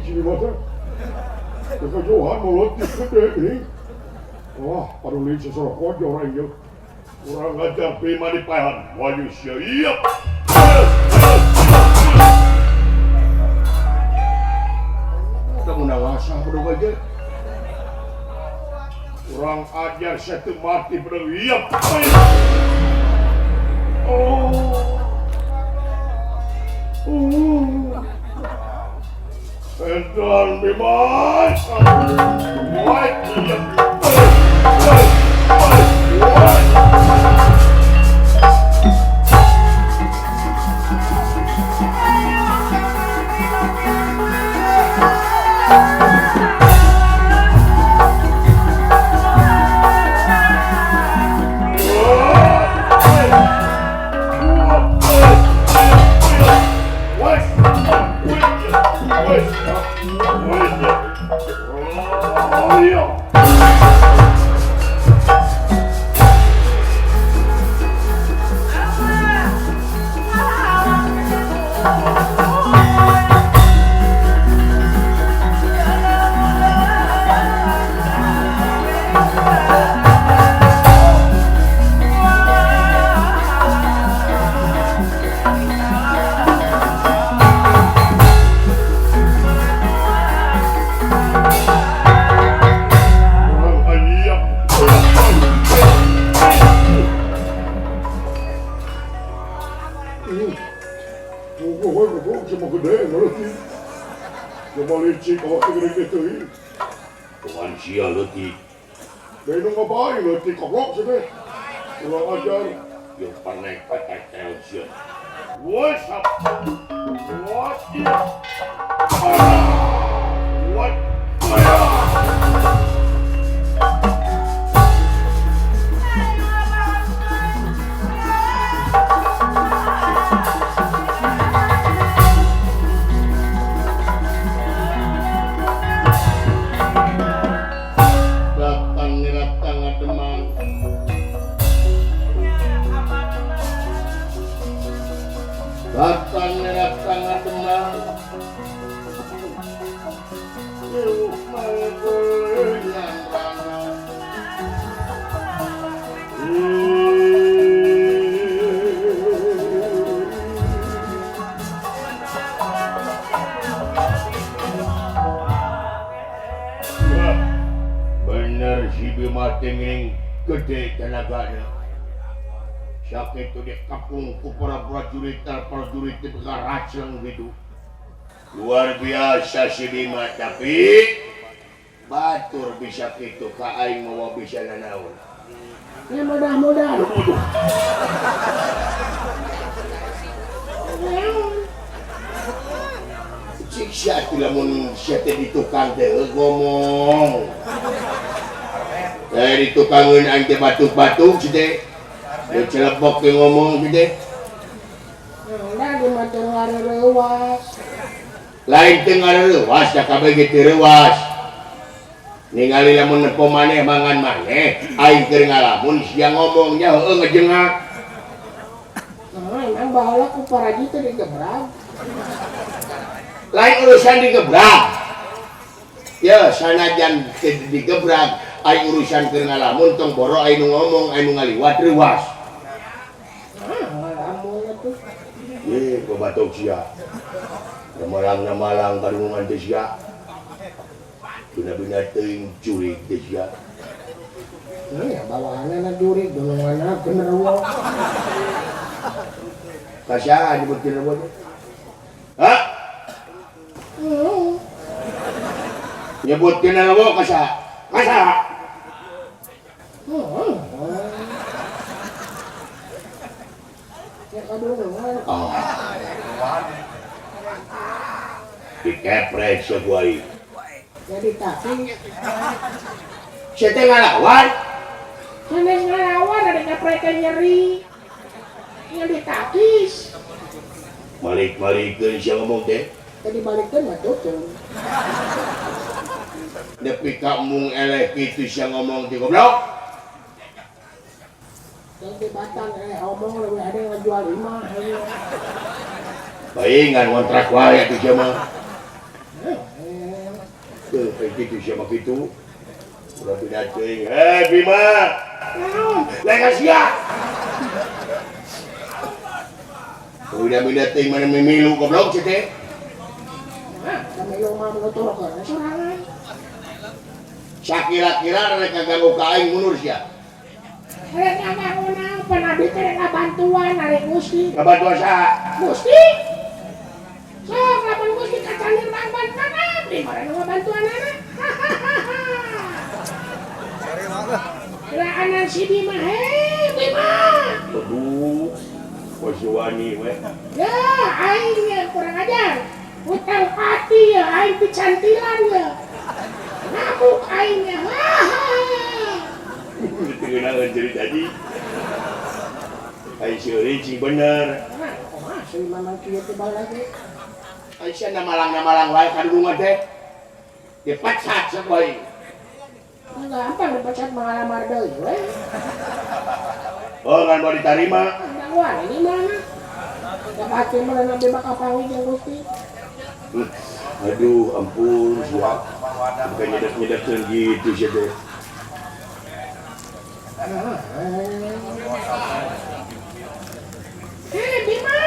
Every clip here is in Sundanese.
si Bima teh. Kejauhan mulut gede ini. Wah, paduli sesoro kojo orang ieu. Kurang ajar Bima dipaehan. Waju sia. Iya. Udah ngasah bedog aja. Kurang ajar saya teu mati bedog. Iya. Oh. Edan Bima. What? What? Gitu. Luar biasa si Bima tapi batur bisa kitu ka aing mawa bisa nanaon. Ya mudah-mudahan. Cik sia atuh lamun sia teh di tukang teh ngomong. Di tukangeun aing teh batuk-batuk si teh. Celepok teh ngomong si teh. Lain teu ngareuwas da kabeh ge teu reuwas. Ningali lamun nepo maneh mangan maneh, aing keur ngalamun sia ngomong nya heueuh ngejengak. Nah, emang baheula ku paraji teh digebrag. Lain urusan digebrag. Ya sanajan teu digebrag, aing urusan keur ngalamun tong boro aing nu ngomong, aing nu ngaliwat reuwas. Nah, ngalamun atuh. Ye, babatok sia. Namalang-namalang karungan teh sia. Bina-bina teuing jurig teh sia. Nah, bawahanna jurig, golonganna genderuwo. Ka saha nyebut genderuwo teh? Hah? Nyebut genderuwo ka saha? Ka saha? Ya kadungan. Oh. Dikepret sebuah ini. Jadi tapi saya teh ngalawan. Sanes ngalawan ada keprekan nyeri. Nyeri takis. Balik-balikeun sia ngomong teh. Tadi balikeun mah tutung. Nepi ka mung eleh kitu sia ngomong teh goblok. Yang di Batang omong leuwih ada yang ngajual imah. Baingan ngontrak wae atuh sia mah. Gitu siapa gitu. Udah beda teuing. Eh Bima. Naon? Lain sia. Udah beda teuing mana mimilu goblok sia teh. Nah, mimilu mah nuturkeun sorangan. Sakira-kira rek ngaganggu ka aing mundur sia. Rek ngaganggu naon? Pan abdi teh rek ngabantuan arek Gusti. Ngabantuan saha? Gusti. Sok lamun Gusti kacanir bantuan abdi mah rek ngabantuanana. Keraanan si Bima, hei Bima. Aduh, wani we. Ya, aing ya kurang ajar. Utang pati ya, aing picantilan ya. Ngamuk aing ya. Tengenangan cerita tadi. Aing si euy cing bener. Nah, kumaha sih mamang kieu teh bae lagi. Aing sia namalang-namalang wae kadulungan teh. Dipecat sakoy. Gampang dipecat mengalamar deui we. Oh, ngan mau diterima. Wah, ini mana? Dapat mah nabi bakal panggil jeung Gusti. Aduh, ampun sia. Bukan nyedek-nyedekkeun gitu sia teh. Hei, Bima.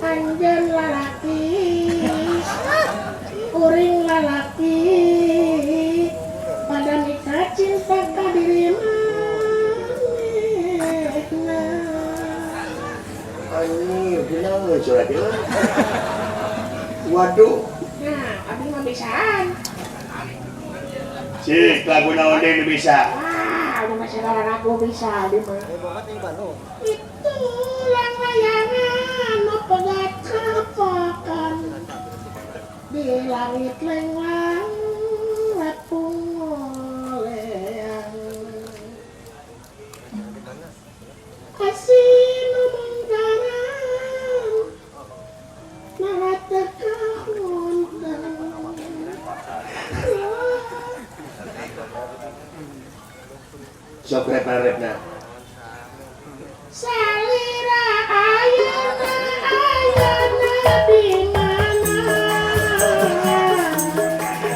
Anjeun lalaki. Uring lalaki. Pada nikah cinta ka diri manehna. Anjir, gila surat ieu. Waduh. Nah, abdi mah bisaan. Cik, lagu naon deui nu bisa? Wah, abdi mah segala lagu bisa abdi mah. Itu lang layangan nu pegat kapakan. Di langit lenglang lepung ngoleang. Kasih nu munggaran nah teu kahundang. Sok rep-repna. Salira ayeuna ayeuna di mana?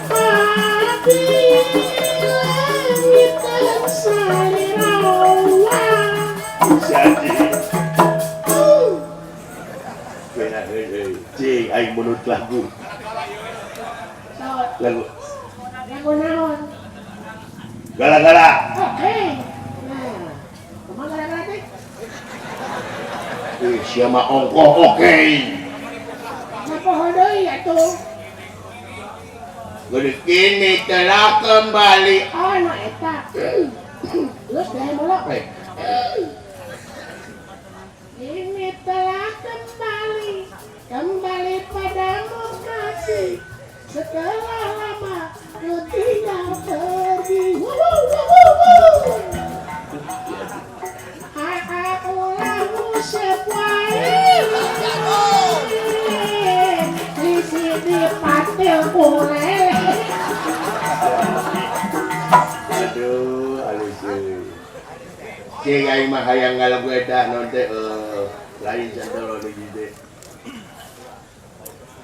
Pati langit salira uang. Jadi. Benar heuh. Cing aing menurut lagu. Lagu. Lagu naon? Gara-gara. Oke. Nah, kumaha gara-gara teh? Ih, sia mah ongkoh oke. Nah, poho deui atuh. Geus kini telah kembali. Oh, nu eta. Terus deui mula. Ini telah kembali, kembali padamu kasih. Setelah lama ku tinggal pergi. Ulahmu sepuai. Di sini patil kulele. Aduh, alus. Cing aing mah hayang ngalagu eta naon teh lain santolo deui teh.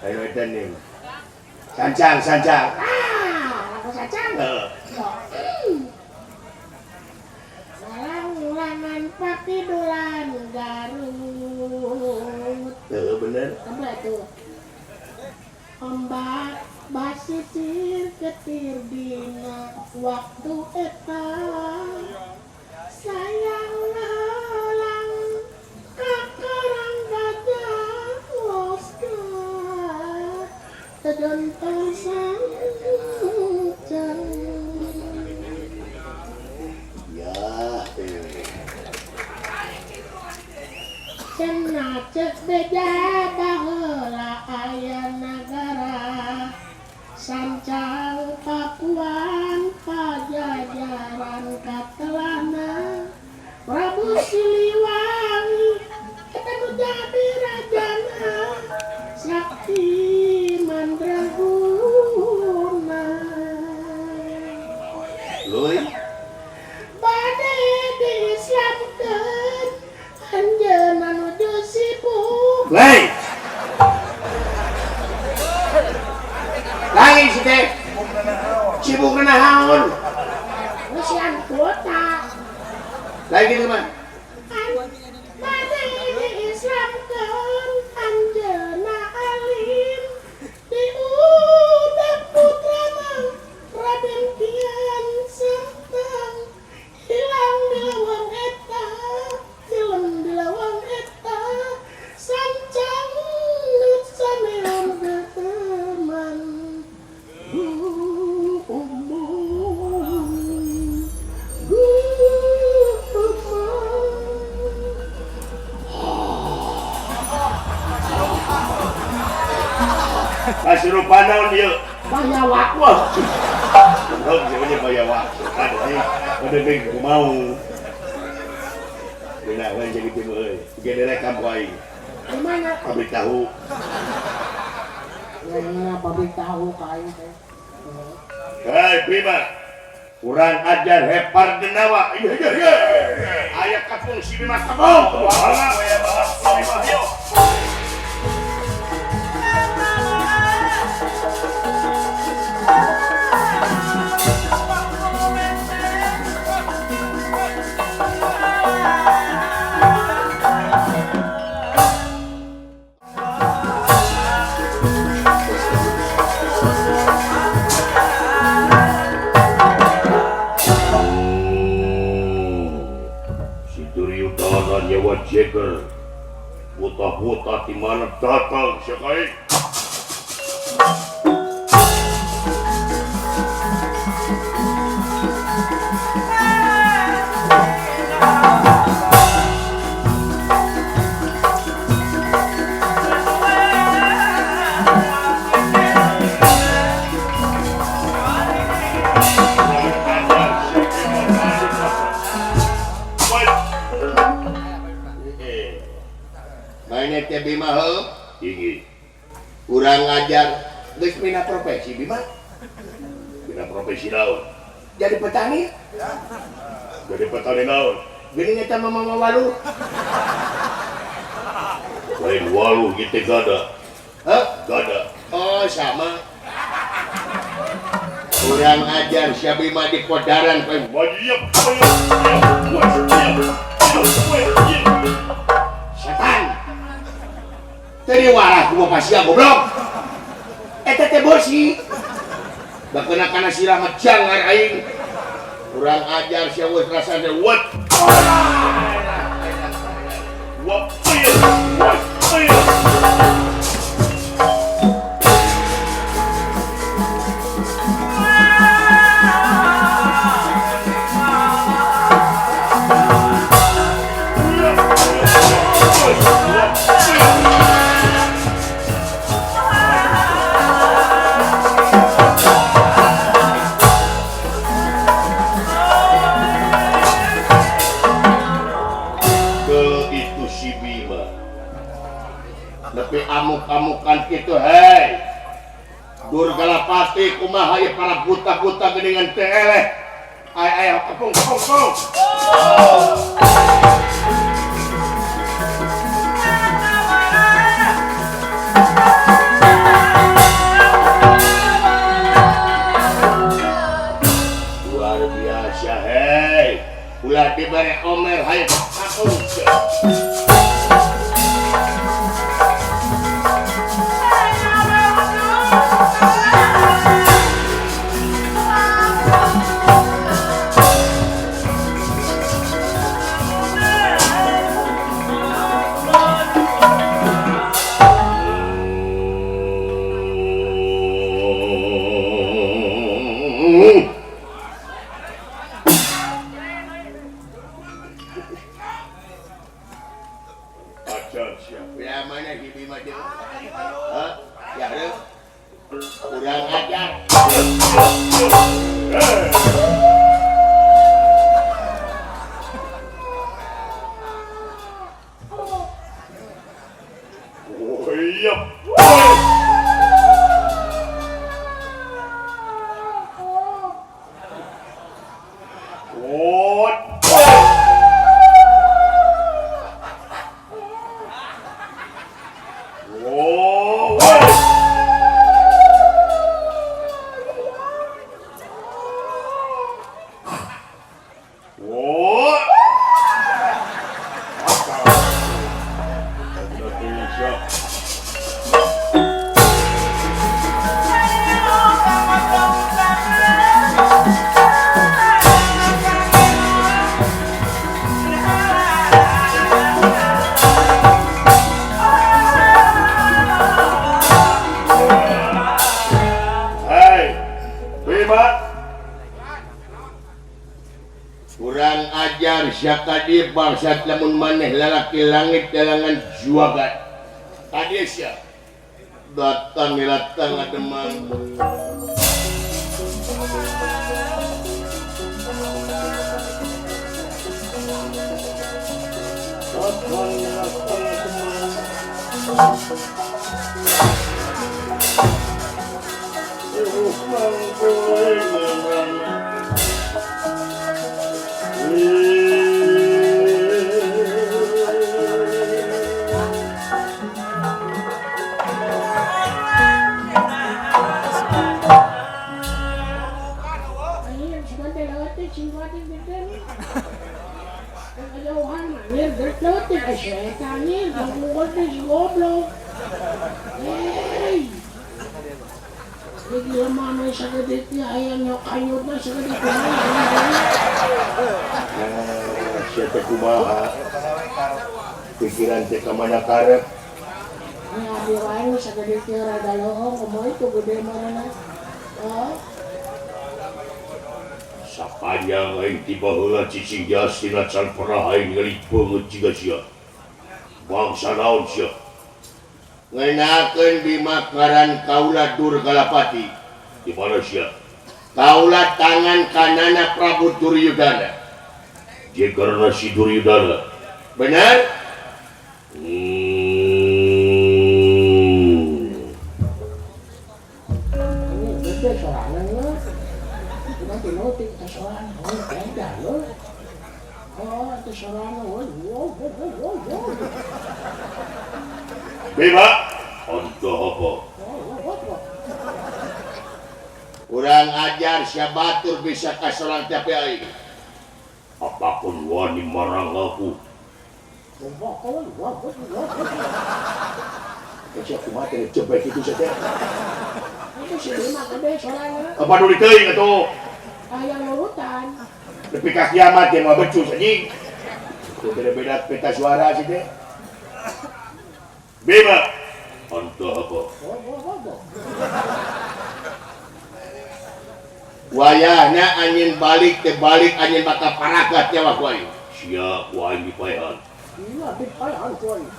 Ayo eta nih. Sancang, sancang. Ah, lagu sancang. Heeh. Walang-ulangan pakidulan Garut. Heeh, bener. Apa tuh? Ombak basisir ketir dina waktu eta. Sayang halang kakarang gajah loska tedontong sancang. Ya, cenah cek beja baheula aya nagara sancang Pakuan Pajajaran katelana Prabu Siliwangi eta nu jadi rajana Sakti Mandraguna. Leuy bade diislamkeun anjeunna nuju sibuk. Leuy. Lagi si teh. Lain kitu mah. Bade diislamkeun anjeunna alim diudak putrana Raden Kian Santang hilang di lawang eta hilem di lawang eta sancang nu sanean geteman. Kasurupan naon ieu? Bayawa. Wah. Goblok seunya bayawa. Aduh, udah bing mau. Beuna we jadi kieu euy. Ge direkam ku aing. Di mana? Pabrik tahu. Ya, pabrik tahu ka aing teh. Hei Bima. Kurang ajar hepar denawa. Iya iya iya. Aya kapung si Bima kebong. Wah, Bima yo. Nyewa jeger buta-buta di mana datang siapa? Teh Bima heuh tinggi. Urang ngajar geus mina profesi Bima. Mina profesi naon? Jadi petani. Jadi petani naon? Geuning eta mah mama walu. Lain walu kitu gada. Heuh? Gada. Oh, sama. Urang ajar sia Bima di kodaran kowe. Setan. Tadi warah ku bapak sia goblok. Eta teh bosi. Bakena kana sirah mah jangar aing. Urang ajar sia geus rasana what. What. What. Amuk-amukan kitu hei. Durgalapati kumaha ieu para buta-buta geuningan teh eleh. Ay ay kepung kepung kepung. Luar biasa hei. Ulah dibere omer hayu kepung. ajar sia ka dieu bangsat lamun maneh lalaki langit dalangan juagat. Ka dieu sia. Datang datang ademan. Datang datang ademan. Kumaha pikiran teh ka mana karep ngabdi wae sagede teh rada lohong kumaha itu gede marana oh sapanjang aing ti baheula cicing jasina can pernah aing ningali beungeut jiga sia bangsa naon sia ngenakeun Bima ngaran kaula Durgalapati di mana sia kaula tangan kanana Prabu Duryudana karena si Duryudana benar? Ini gede sorangan lo nanti notik sorangan oh beda lo oh itu sorangan oh oh oh oh Bima untuk apa? Kurang ajar siabatur bisa kasorang tapi aing apapun wani marang aku. Apa dulu teuing atuh? Aya nurutan. Nepi ka kiamat ge moal becus anjing. Beda-beda peta suara sih teh. Bima. Anta apa? Wayahna anjeun balik teh balik anjeun bakal paragat nyawa ku aing. Sia ku aing dipaehan. Iya dipaehan ku aing.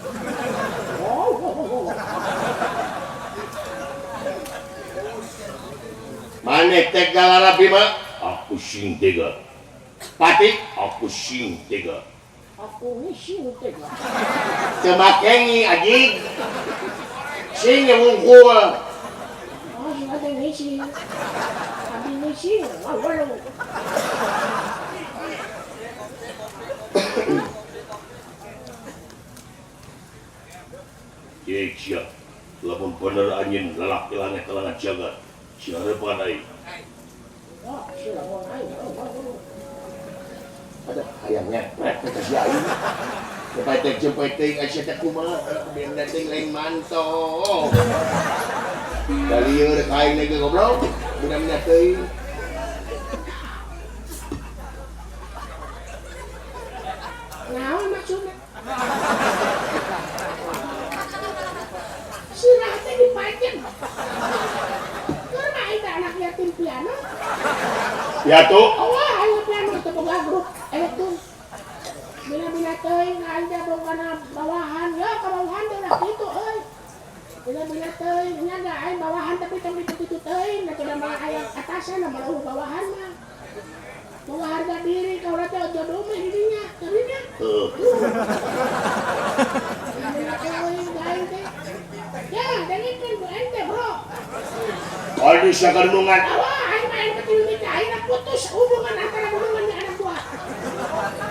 Maneh tega lara Bima? Aku sing tega. Pati? Aku sing tega. Aku sing tega. Teu makengi anjing. Sing wungkul. Oh, sing teh ngisi. Sia, lamun bener anjeun lalaki langit telangan jagat, sia harapan aing. Aduh, hayang nyepret ka sia aing. Jepet teuing sia teh kumaha, benda teuing lain manto. Dalieur ka aing lagi goblok, benda teuing. Naon maksudna? Sirah teh dipancen. Keur mah aing anak yatim piano. Piatu? Oh, aing piano teh boga grup elektron. Bila-bila teuing aing teh bogana bawahan, ya ka bawahan teh lah kitu euy. Bila-bila teuing nya da aing bawahan tapi tong kitu teuing, da teh mah aya atasan mah bawahan mah. Bawa harga diri kau rata jodoh mah dirinya, dirinya. Heeh. Ya, dengekeun ku ente, bro. Aduh, sia gunungan. Awa, aing mah aing kecil mita, aing putus hubungan antara gunungan jeung anak buah.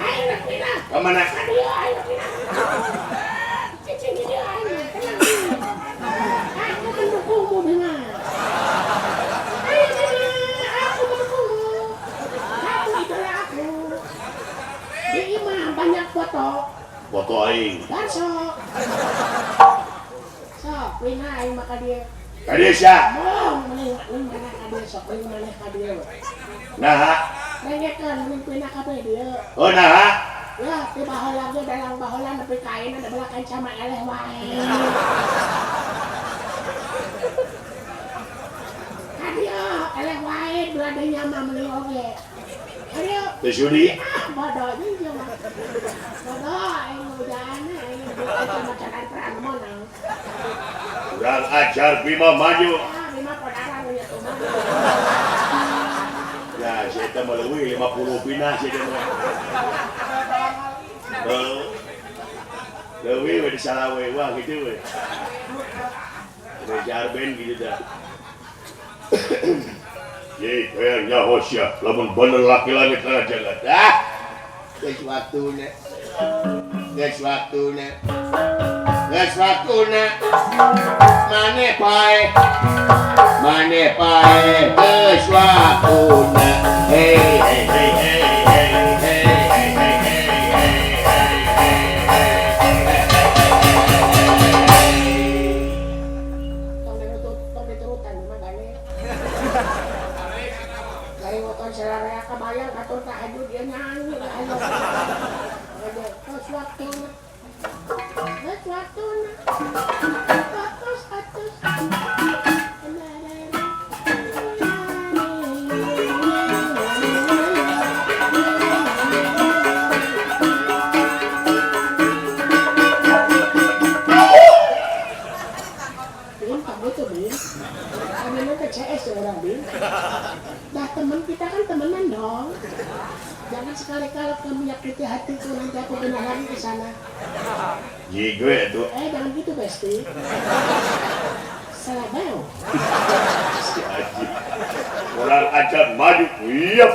Aing rek pindah. Ka mana? Ka dieu aing rek pindah. Cicing di dieu aing mah, tenang. Aku mendukungmu, Bima. Ayo, Bima, aku mendukungmu. Kamu idola aku. Di imah banyak foto. Foto aing. Darso. Sok, pindah aing mah ka dieu. Ka dieu sia. Mong, mending mana ka dieu sok, mending maneh ka dieu. Naha? Rengekeun mending pindah ka dieu. Oh, naha? Ya, ti baheula ge dalang baheula nepi ka ayeuna da belakan sama eleh wae. Ka dieu eleh wae beladenya mah meuli oge. Ayo. Teu sudi. Ah, bodoh jeung mah. Bodoh aing mujaan aing eta macan perang menang. Kurang ajar Bima maju. Ah, Bima podaran we atuh mah. Ya, saya teh leuwih 50 pindah sia teh mah. Heuh. Leuwih we disalawe wah kitu we. Ngejar ben gitu dah. Ye, hayang nyaho sia, lamun bener laki-laki kana jagat. Ah. Geus waktuna. Geus waktuna. Geus waktuna. Maneh pae. Maneh pae geus waktuna. Hey hey hey hey hey hey hey hey hey hey. Tong tong diturutan mah gane. Gare weton sararea kabayang katur tahajud dia nyanyi ayo. Geus waktuna. Geus waktuna. Atos atos. Bim, kamu tuh Bim. Kami nanti CS orang Bim. Dah teman kita kan temenan dong. Jangan sekali-kali kamu menyakiti hatiku, nanti aku kena lagi ke sana. Jigo itu. Eh, jangan gitu Besti. Salah bau. Si Haji. Kurang ajar maju. Iya.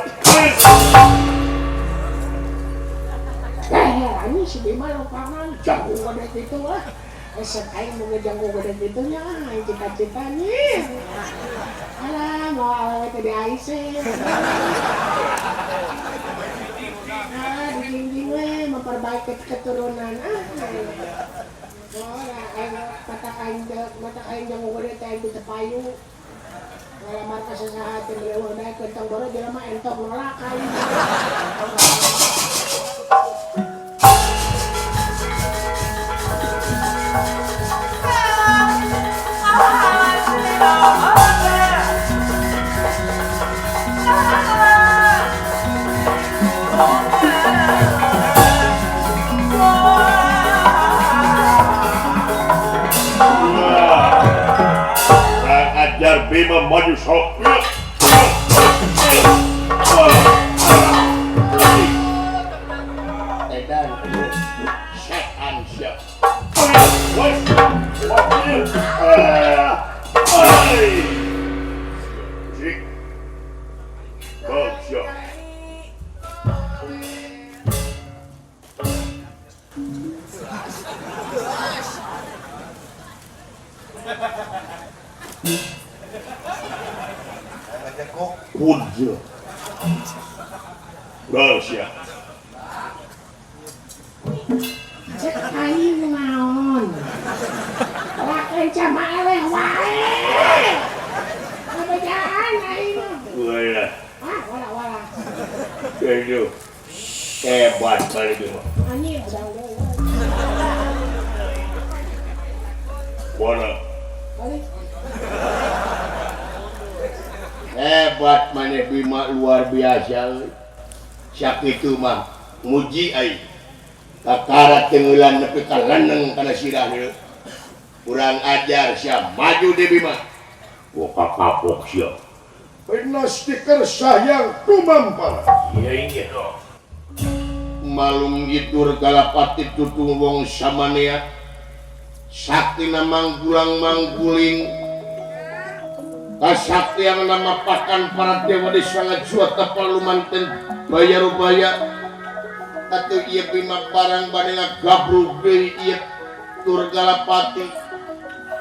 Eh, ini si Bima lupakan. Jago gede gitu lah. Esok aing mau ngejanggo gede gitunya, aing cita-cita nih. Alah, mau awewe teh di AIC. Ah, dijingjing we memperbaiki keturunan. Ah, ora aing matak aing matak aing janggo gede teh aing teu payu. Ngalamar ka sasaha teh meleweuh daek kentang boro jelema entok nolak aing. Kurang ajar Bima maju sok. Edan. Setan sia. Cek aing naon. Lakeun sama eleh wae. Kabejaan aing mah. Wala. Ah, wala wala. Aduh. Hebat kali itu. Anjing udang deui. Wala. Balik. Hebat maneh Bima luar biasa. Sakitu mah muji aing. Kakara tengeulan nepi ka leneng kana sirah ieu. Kurang ajar sia maju deui Bima. Boka kapok sia. Pena stiker sayang tumampara. Iya iya. Malung gitur galapati tutung wong samanea. Saktina manggulang mangguling. Kasaktian nama pakan para dewa di sangat suata palumanten bayarubaya. Atuh ieu Bima barang bade ngagabrug deui ieu Durgalapati.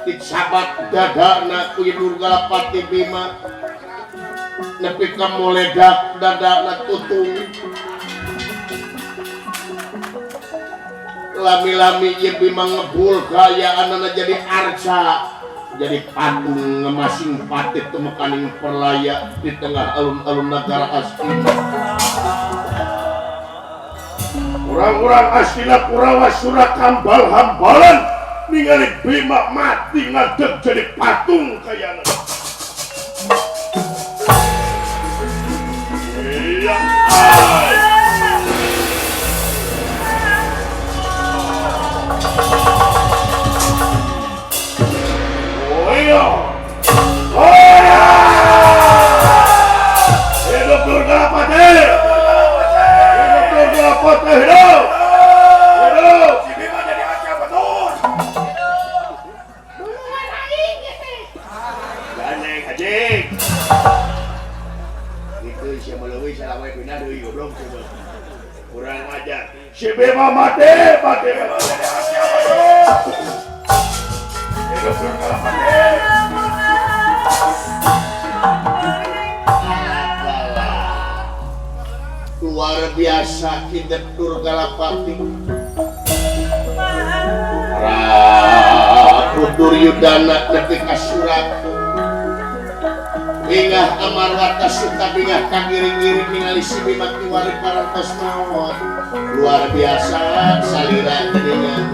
Dicabat dadana ku ieu Durgalapati Bima. Nepi ka moledak dadana tutung. Lami-lami ieu Bima ngebul kayaanana jadi arca, jadi patung ngemasing patih tumekaning perlaya di tengah alun-alun negara Astina. Orang-orang Astina Kurawa Surakambal hambalan ningali Bima mati ngadeg jadi patung kayana. Iya. Hidup Durgalapati! Hidup Durgalapati! Hidup! Hidup! Si Bima jadi acah betul. Duluan aing ieu teh. Gandeng anjing. Itu sia meleuwih salah we pindah deui goblok coba. Kurang ajar. Si Bima mati, mati, mati. Jadi acah betul. Hidup Durgalapati! Luar biasa hidup Durgalapati. Prabu Duryudana nepi ka surat. Bingah Amarwata suka bingah kagiring-giring ningali si Bima kiwari parantos maot. Luar biasa salira geuningan.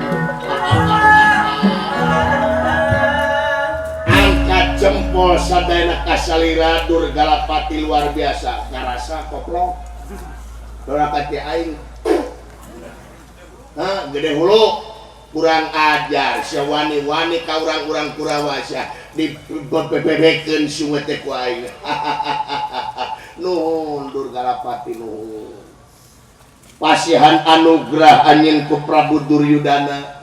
Angkat jempol sadayana kasalira Durgalapati luar biasa. Karasa koplok. Dora ti aing. Hah, gede hulu. Kurang ajar sia wani-wani ka urang-urang Kurawa sia dibebebekeun sungut teh ku aing. Nuhun Durgalapati nuhun. Pasihan anugerah anjeun ku Prabu Duryudana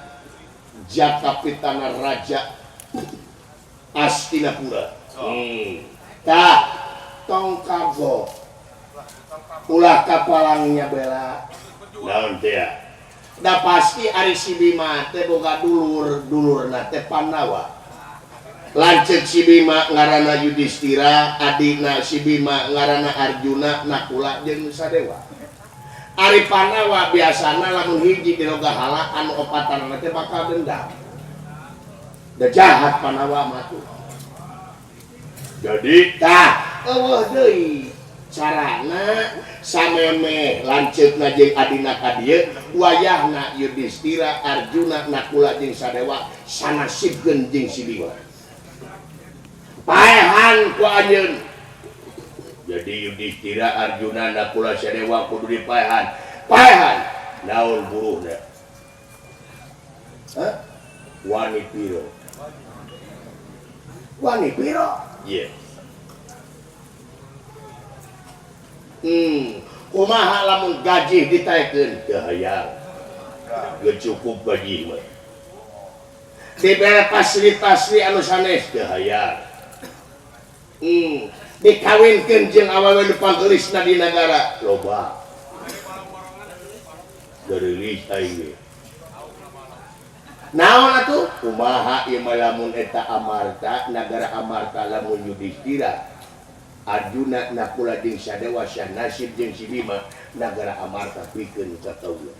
Jaka Pitana Raja Astinapura. Tah tong kagok. Ulah kapalangnya bela. Naon teh ya? Da pasti ari si Bima teh boga dulur, dulurna teh Pandawa. Lanceuk si Bima ngaranna Yudhistira, adina si Bima ngaranna Arjuna, Nakula jeung Sadewa. Ari Pandawa biasana lamun hiji diloga hala anu opatanana teh bakal dendam. Da jahat Pandawa mah tuh. Jadi tah eueuh deui carana sameme lanceukna jeung adina ka dieu wayahna Yudhistira, Arjuna, Nakula jeung Sadewa sanasibkeun jeung si Bima. Paehan ku anjeun. Jadi Yudhistira, Arjuna, Nakula, Sadewa kudu dipaehan. Paehan naon buruhna? Hah? Wani piro? Wani piro? Iya. Kumaha lamun gaji ditaekeun? Teu hayang. Geus cukup gaji mah. Dibere fasilitas anu sanes? Teu hayang. Dikawinkeun jeung awewe nu pangeulisna di nagara? Loba. Geulis aing ge. Naon atuh? Kumaha ieu mah lamun eta Amarta, nagara Amarta lamun Yudhistira, Arjuna, Nakula jeung Sadewa nasib jeung si Bima nagara Amarta pikeun ka kaula.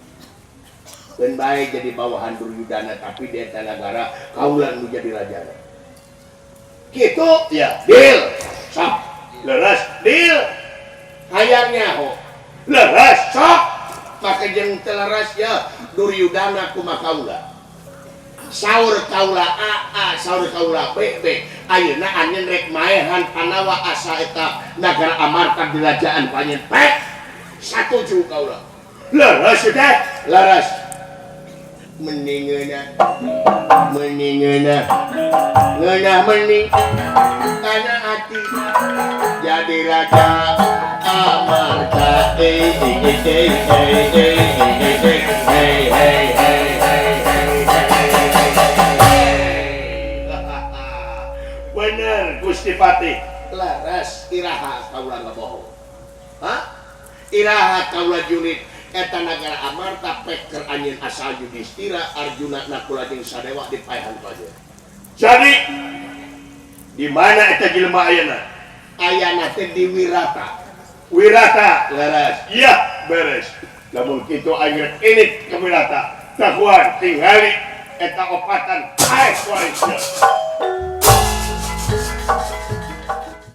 Keun bae jadi bawahan Duryudana tapi di eta nagara kaula nu jadi rajana. Kitu ya, deal. Sok leres deal. Hayang nyaho. Leres sok. Make jeung teu leres ya Duryudana kumaha kaula. Saur kaula A, A, saur kaula B, B. Ayeuna anjeun rek maehan Pandawa asa eta nagara Amarta dirajaan ku anjeun. Pek. Satuju kaula. Leres teh. Leres. Mending ngeunah. Mending ngeunah. Ngeunah mending kana ati jadi raja Amarta. Eh eh eh eh eh eh eh eh eh. Bener Gusti Patih. Leres iraha kaula ngabohong. Hah? Iraha kaula julid eta nagara Amarta peker anjeun asal Yudhistira, Arjuna, Nakula jeung Sadewa dipaehan ku anjeun. Jadi di mana eta jelema ayeuna? Ayana teh di Wirata. Wirata. Leres. Iya, beres. Lamun kitu aing rek init ke Wirata. Takuan tingali eta opatan paeh ku aing.